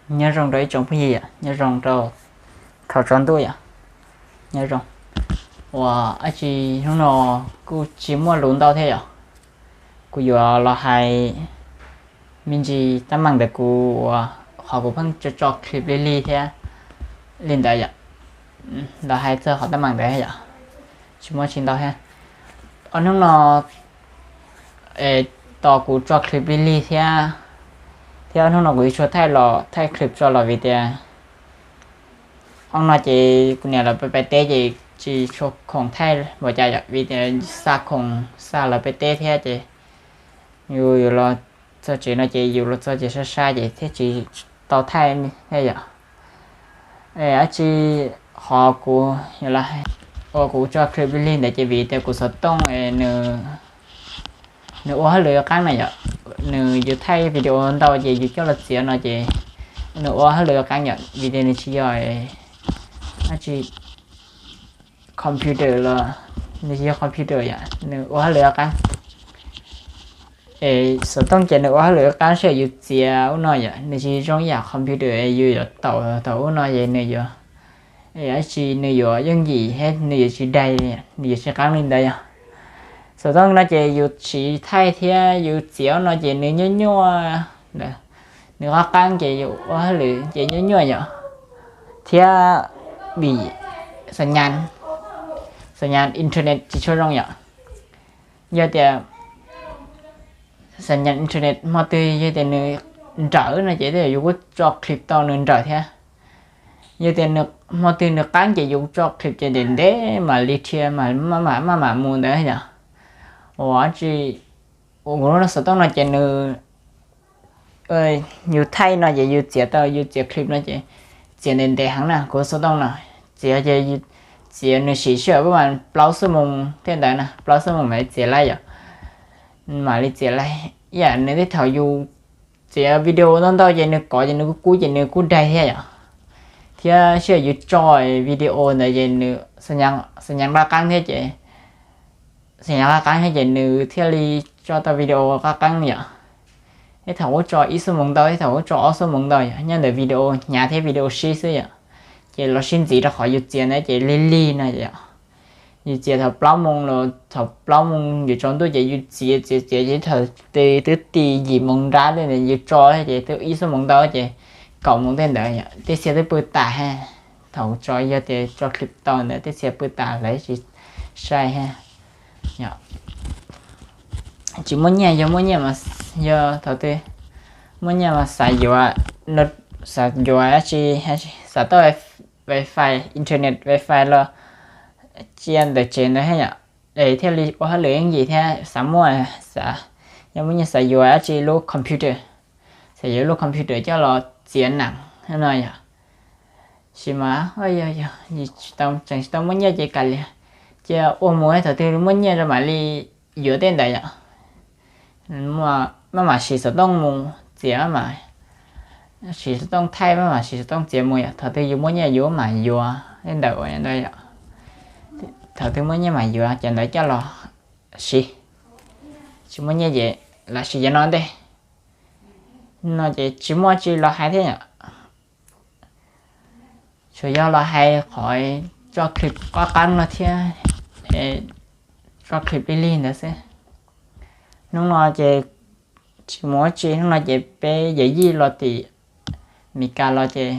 Nyob zoo rau ib tsoom phooj ywg yom, nyob zoo rau thaum tsaus ntuj yom, nyob zoo. Ua, ab tsi, hnub no kuj tsis muaj lus ntau thiab yom, kuv yuav los hais me ntsis teeb meem ntawm kuv uas qhov kuv pheej tso tso clip li lig thiab li ntawd yom, los hais txog qhov teeb meem ntawd yom, tsis muaj tsis ntau thiab. Ob hnub no tos kuv tso clip li lig thiab, thiab ob hnub no kuv yuav tsum thaij los thaij clip tso los vim tias ob no ces kuv niam lawv pais teb ces tsis tshua khoom thaij npaum cas yom, vim tias xa khoom xa lawv pais teb thiab ces yus yuav los txog tsev no ces yus los txog ces sai sai ces thiaj tsis tau thaij thiab yom. Ab tsi, qhov kuv yuav los hais, ua kuv tso clip li lig ntawd ces vim tias kuv xov tooj nws ua hauj lwm qab na yom, nws yus thaij video ntau ces yus coj los txiav no ces nws ua hauj lwm qab yom, vim tias nws tsis yog ab tsi computer los, nws tsis yog computer yom, nws ua hauj lwm qab. Es xov tooj ces nws ua hauj lwm qab sij hawm yus txiav ub no yom, nws tsis zoo ib yam computer yus yuav taum tau ub no ces nws yuav, ab tsi, nws yuav yooj yim thiab nws yuav tsis daig, nws yuav tsis qab li ntawd yom. Xov tooj no ces yus siv thaij thiab yus txiav ub no ces nws nyuaj nyuaj ntawd, nws qab qab ces yus ua hauj lwm ces nyuaj nyuaj yom, thiab vim xa nyas, xa nyas internet tsis tshua zoo yom. Yog tias xa nyas internet hmo twg yog tias nws nrawm no ces yus kuj tso clip tau nws nrawm thiab. Yog tias hmo twg nws qab ces yus tso clip ces ntev ntev mam li dhia, maj mam mus ntawd yom. Ua tsi, ua kuv lub xov tooj no ces nws, yus thaij no ces yus txiav tau, yus txiav clip no ces txiav ntev ntev heev na, kuv xov tooj no txiav ces txiav nws siv sij hawm pab mas plaub xuab moos thiaj ntawd na, plaub xuab moos mam li txiav laib yom, mam li txiav laib. Ib yam nws tej thaum yus txiav video ntau ntau ces nws kov ces nws kuj kub ces nws kuj daig thiab yom, thiab sij hawm yus tso video ntawd ces nws xa nyas qab qeeb thiab ces, xa nyas qab qeeb thiab ces nws thiaj li tso tau video qab qeeb yom. Tej thaum kuj tso ib xuab moos ntau, tej thaum kuj tso ob xuab moos ntau yom, nyob ntawm video hnyav thiab video sib xwb yom. Ces los sib ntxiv rau qhov yus txiav ntawd ces lig lig no yom. Yus txiav thaum plaub moos los thaum plaub moos yuav tsaus ntuj ces yus txiav txiav txiav ces thaum twb ti yim moos nrab tej ntawd yus tso ces twb ib xuab moos ntau ces kaum moos tej ntawd yom, tej txhia twb pw tas ha. Thaum tso yog tias tso clip tau ntawd tej txhia pw tas lawv tsis saib ha. Tsis muaj nyiaj, yog muaj nyiaj mas, yog thaum twg muaj nyiaj mas xav yuav, xav yuav dab tsi, xav tau wifi, internet wifi los cia ntawm tsev ntawd thiab yom, es thiaj li ua hauj lwm yooj yim thiab xav muaj, xav, yog muaj nyiaj xav yuav dab tsi lub computer, xav yuav lub computer coj los txiav nees no yom. Sis mas yog tseem tsis tau muaj nyiaj ces kav liam, cia ua mus thaum twg muaj nyiaj rau mam li yuav tej ntawd yom. Maj mam siv xov tooj mus txiav, siv xov tooj thaij, maj mam siv xov tooj txiav mus yom, thaum twg yus muaj nyiaj yus mam yuav tej ntawd ua ntawd yom. Thaum twg muaj nyiaj mam yuav cov ntawd coj los siv, tsis muaj nyiaj ces lam siv cov no ntej. No ces tsis muaj tsi los hais thiab yom. Tsuas yog los hais qhov tso clip qab qeeb no thiab, tso clip lig lig ntawd xwb. Hnub no ces tsis muaj tsi, hnub no ces peb yawm yij los tim Meskas los ces,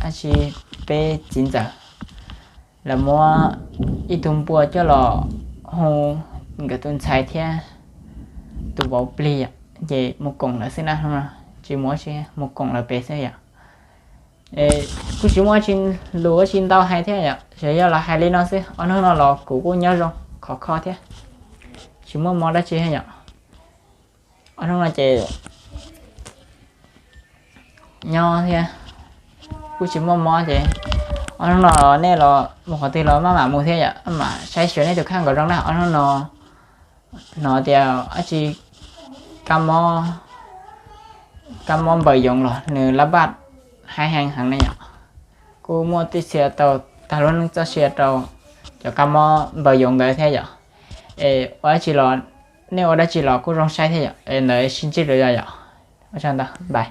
ab tsi, peb txiv ntxawm lawv muab ib tug npua coj los hu nkawd tus ntxhais thiab tus vauv plig yom, ces mus koom lawv xwb na, tsis muaj tsi, mus koom lawv pem xwb yom. Kuj tsis muaj tsi lus tsis ntau hais thiab yom, tsuas yog los hais li no xwb. Ob hnub no los kuv kuj nyob zoo khov kho thiab, tsis muaj mob dab tsi thiab yom. Ob hnub no ces nyob thiab, kuj tsis muaj mob ces ob hnub no nej los mus qhov twg los maj mam mus thiab yom, maj mam saib xyuas nej tus kheej kom zoo na. Ob hnub no hnov tias ab tsi, kab mob, kab mob npaws yoov los nws lab npaj haib heev heev na yom. Kuj muaj tej txhia tau tag lub neej txoj sia rau cov kab mob npaws yoov ntawd thiab yom. Es ua dab tsi los, nej ua dab tsi los kuj zoo saib thiab yom, es ntawd sib ntsib dua yom. Ua tsaug ntau, bye.